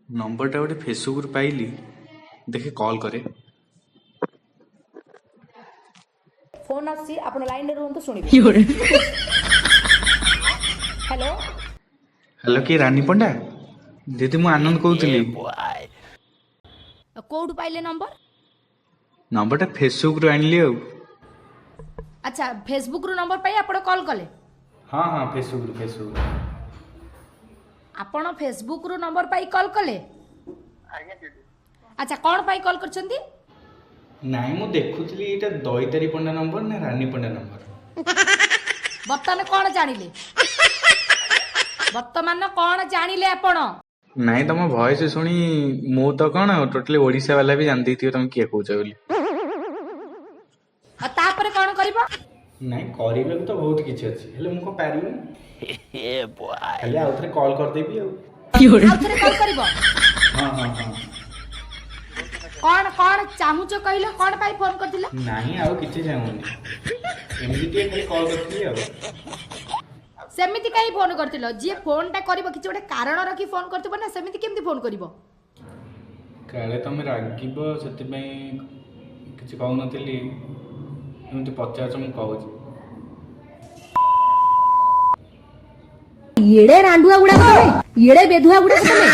ନମ୍ବରଟା ଗୋଟେ ଫେସବୁକରୁ ପାଇଲି, ଦେଖେ କଲ୍ କରେ। ଫୋନ୍ ଆସୁଛି, ଆପଣ ଲାଇନରେ ରୁହନ୍ତୁ, ଶୁଣିବେ। ହ୍ୟାଲୋ। ହ୍ୟାଲୋ, କିଏ, ରାନୀ ପଣ୍ଡା ଦିଦି? ମୁଁ ଆନନ୍ଦ କହୁଥିଲି। କୋଉଠୁ ପାଇଲେ ନମ୍ବର? ନମ୍ବରଟା ଫେସବୁକରୁ ଆଣିଲି ଆଉ। ଆଚ୍ଛା, ଫେସବୁକରୁ ନମ୍ବର ପାଇ ଆପଣ କଲ୍ କଲେ? ହଁ, ଫେସବୁକରୁ। ଆପଣ ଫେସବୁକରୁ ନମ୍ବର ପାଇ କଲ୍ କଲେ? ଆଚ୍ଛା, କ'ଣ ପାଇଁ କଲ୍ କରିଛନ୍ତି? ନାଇଁ, ମୁଁ ଦେଖୁଥିଲି ଏଇଟା ଦଇତାରୀ ପଣ୍ଡା ନମ୍ବର ନା ରାନୀ ପଣ୍ଡା ନମ୍ବର। ବର୍ତ୍ତମାନ କ'ଣ ଜାଣିଲେ? ବର୍ତ୍ତମାନ କ'ଣ ଜାଣିଲେ ଆପଣ? ନାଇଁ, ତମ ଭଏସ ଶୁଣି ମୁଁ ତ କ'ଣ, ଟୋଟାଲି ଓଡ଼ିଶା ବାଲା ବି ଜାଣି ଦେଇଥିବେ ତମେ କିଏ କହୁଛ ବୋଲି। ଆଉ ତାପରେ କ'ଣ କରିବ? ନାଇଁ, କରିବାକୁ ତ ବହୁତ କିଛି ଅଛି, ହେଲେ ମୁଁ କ'ଣ ପାରିବି? ଖାଲି ଆଉ ଥରେ କଲ୍ କରିଦେବି ଆଉ। ଆଉ ଥରେ କଲ୍ କରିବ? ହଁ। କ'ଣ କ'ଣ ଚାହୁଁଛ କହିଲ? କ'ଣ ପାଇଁ ଫୋନ୍ କରିଥିଲ? ନାଇଁ, ଆଉ କିଛି ଚାହୁଁନି, ଏମିତି ଟିକେ ଖାଲି କଲ୍ କରିଥିଲି ଆଉ। ସେମିତି କାହିଁ ଫୋନ୍ କରିଥିଲ? ଯିଏ ଫୋନ୍ଟା କରିବ, କିଛି ଗୋଟେ କାରଣ ରଖି ଫୋନ୍ କରିଥିବ ନା। ସେମିତି କେମିତି ଫୋନ୍ କରିବ? କାଳେ ତମେ ରାଗିବ, ସେଥିପାଇଁ କିଛି କହୁନଥିଲି। ଏମିତି ପଚାରୁଛ, ମୁଁ କହୁଛି। ଏଡ଼େ ରାଣ୍ଡୁଆ ଗୁଡାକ ତମେ, ଏଡ଼େ ବେଧୁଆ ଗୁଡାକ ତମେ।